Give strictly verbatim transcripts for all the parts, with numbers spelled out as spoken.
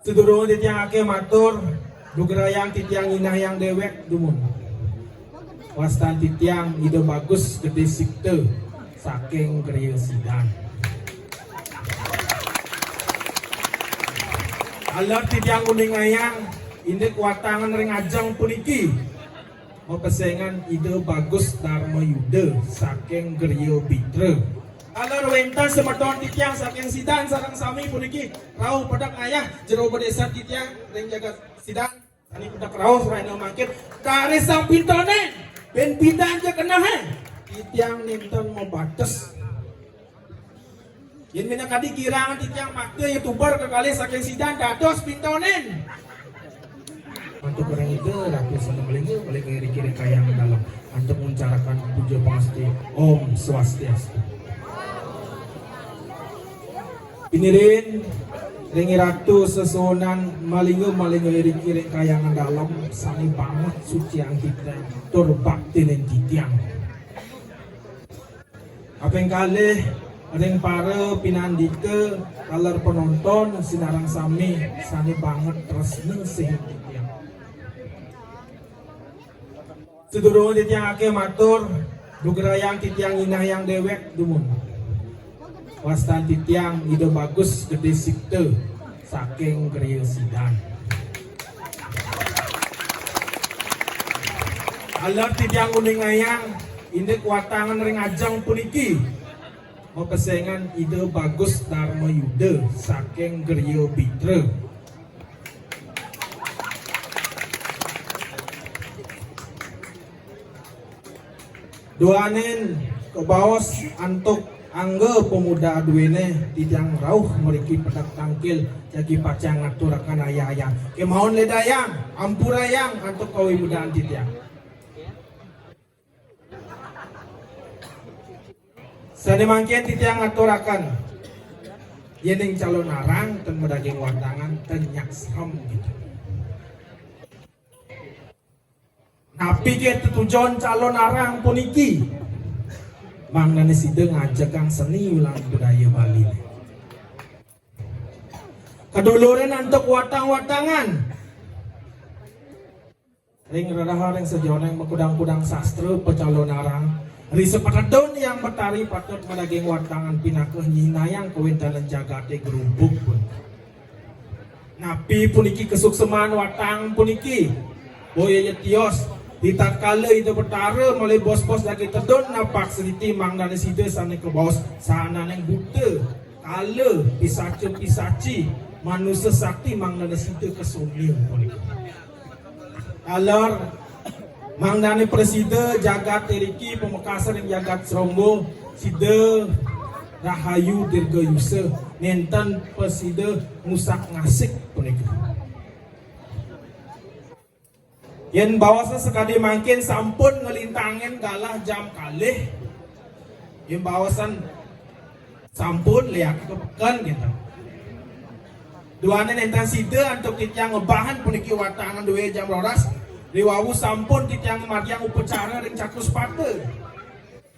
Sadurunge titiang akeh matur, lugrayang titiang nyinahang dewek dumun. Wastan titiang Ida Bagus Gede Sipta saking Griya Sidan. Taler titiang nguningayang indik watangan ring ajeng puniki mapesengan Ida Bagus Darma Yuda saking Griya Bitra. Taler wenten semeton titiang saking Sidan sareng sami puniki rauh pedek ngayah jero bedesan titiang ring jagat Sidan. Sane pedek rauh sareng mangkin. Kari sang pintonin, ben pidan ja kenehe. Titiang nenten mabates. Yen minakadi kirang titiang makta ya tuber kekalih saking Sidan dados pintonin. Antuk ring Ida Ratu Sena Malinga, Malinga ring kiring Kahyangan Dalem. Antuk ngucaraken puja pangastiti. Om Swastiastu. Pinirin ring Ratu Sesuhunan Malinga, Malinga ring kiring Kahyangan Dalem, sane banget suciang titiang tur baktinin titiang. Kaping kalih ring para pinandika taler penonton sinareng sami sane banget tresna sihin titiang. Sadurunge titiang akeh matur, lugrayang titiang nyinahang dewek dumun. Wastan titiang Ida Bagus Gede Sipta saking Griya Sidan. Taler titiang nguningayang indik watangan ring ajeng puniki mapesengan Ida Bagus Darma Yuda saking Griya Bitra. Duaning kabaos antuk angga pamuda duene titiang rauh mriki pedek tangkil jagi pacang ngaturaken ayah-ayah. Kemawon ledayang, ampurayang antuk kawimudaan titiang. Sane mangkin titiang ngaturaken, yening calonarang ten madaging watangan ten nyak serem gitu. Napi ke tetujon calonarang puniki? Mangdane sida ngajegang seni lan budaya Bali. Keduluran antuk watang-watangan. Ring reraha ring sajeroning makudang-kudang sastra pacalonarang, ri sapatedun Hyang Betari patut madaging watangan pinaka nyinayang kawintenan jagate grubug pun. Napi puniki kasukseman watang puniki? Boya ya tios, ritatkala Ida Betara malih bos-bos jagi tedun napak sriti mangdane sida sane kabaos sahananing buta, kala, pisaca-pisaci, manusa sakti mangdane sida kasomya puniki. Taler mangdane prasida jagat iriki pamekasa ring jagat Sronggo, sida rahayu dirgayusa, nenten prasida ngusak-ngasik puniki. Yen baosan sakadi mangkin sampun nglintangin galah jam kalih. Yen baosan sampun liak ke peken gitu. Duane nenten sida antuk titiang ngebahan puniki watangan duwe jam roras. Riwau sampun titiang ngamargiang upacara ring Cakuspata.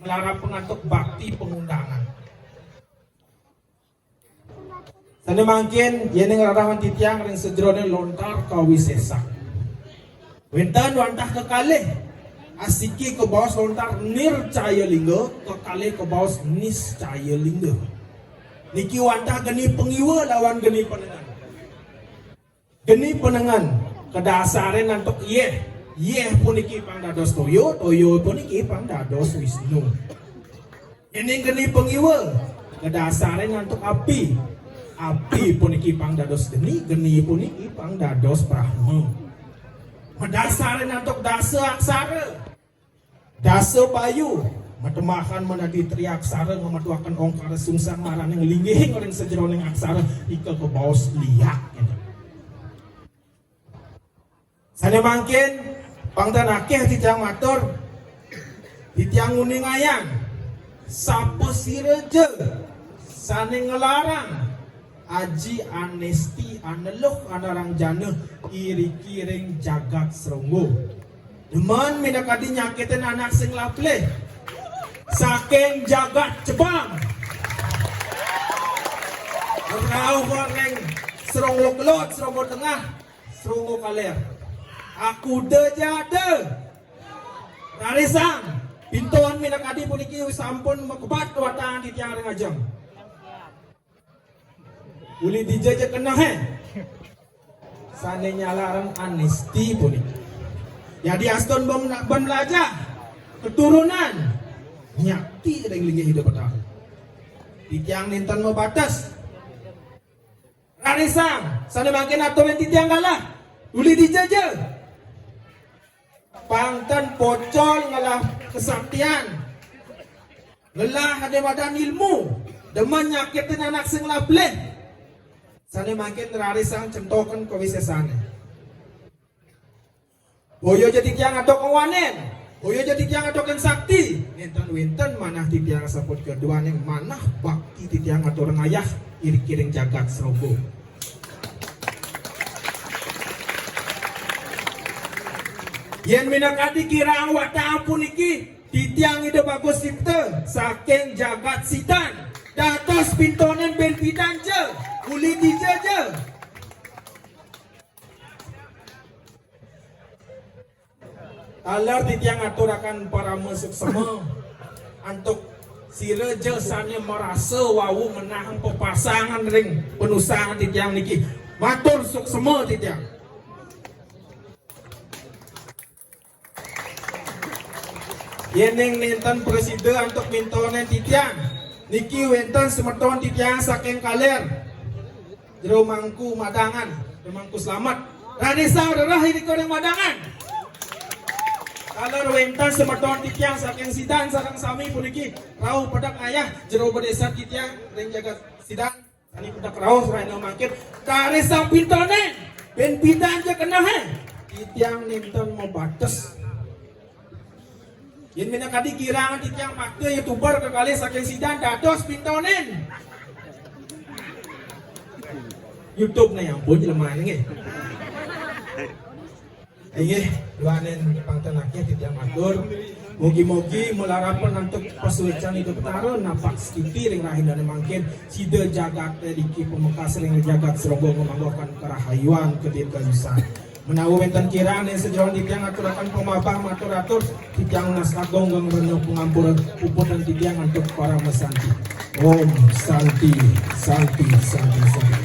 Nglarap pangantuk bakti pangundangan. Sane mangkin, yening rarahan titiang ring sajeroning lontar kawisesan. Wenten wantah kekalih, asiki kabaos lontar Nircaya Lingga, kekalih kabaos Niscaya Lingga. Niki wantah geni pangiwa lawan geni panengen. Geni panengen kadasarin antuk yeh. Yeh puniki pang dados toya, toya puniki pang dados Wisnu. Yening geni pangiwa kadasarin antuk api. Api puniki pang dados geni, geni puniki pang dados Brahma. Madasarin antuk dasa aksara. Dasa bayu, matemahan manadi triaksara ngametuaken ongkara sungsang maraning linggihing ring sajeroning aksara ika kabaos liak. Sane mangkin, pang tan akeh titiang matur, titiang nguningayang, sapasira ja sane nglarang aji anesti aneluh anarang jana iriki ring jagat Sronggo. Demen minakadi nyakitin anak sing laplih. Saking jagat Jepang. Rauh ring Seronggo Kelod, Seronggo Tengah, Seronggo Kaler. Akuda ja ada. Rarisang, pinton minakadi puniki sampun makebat watang titiang ring ajeng. Uli dija ja keneh, eh. Sane nyalaran anesti puniki. Yadiastun ban, ban mlajah, keturunan, nyakti ring linggih Ida Betara. Titiang nenten mabates. Rarisang, sane mangkin aturin titiang galah. Uli dija ja. Pang ten pocol ngelah kesaktian. Ngelah ane madan ilmu. Demen nyakitin anak sing ngelah pelih. Sane mangkin rarisang centoken kawisesane. Boya ja titiang atok ngwanen. Boya ja titiang atoken sakti. Nenten wenten manah titiang sampun kaduaning manah bakti titiang atur ngayah iri kiring jagat Seronggo. Yen minakadi kirang watang puniki, titiang Ida Bagus Cipta saking jagat Sidan. Dados pintonin ben pidan ja, uli dija ja. Taler titiang ngaturaken parama suksema antuk sira ja sane marasa wau ngenah pepasangan ring panusangan titiang niki. Matur suksema titiang. Yening nenten prasida antuk mintonin titiang, niki wenten semeton titiang saking Kaler. Jero Mangku Madangan, Jero Mangku Slamet. Rarisang rereh irika ring Madangan. Taler wenten semeton titiang saking Sidan sareng sami puniki rauh pedek ngayah jero bedesan titiang ring jagat Sidan. Sane pedek rauh rahina mangkin. Rarisang pintonin, ben pidan ja keneh, eh. Titiang nenten mabates. Yen minakadi kirang titiang makta YouTuber kekalih saking Sidan dados pintonin. YouTube ne ampun jelema nggih. Inggih, duaning pang ten akeh titiang matur. Mugi-mugi malarapan antuk pasuecan Ida Betara napak stiti ring rahinane mangkin sida jagate niki pamekas ring jagat Seronggo ngamangguhken karahayuan kadirgayusan. Menawi wenten kirang ning sajeroning titiang aturaken pamahbah matur atur, titiang nunas agung geng rena pangampura puputang titiang antuk parama santi. Om Santi, Santi, Santi, Santi.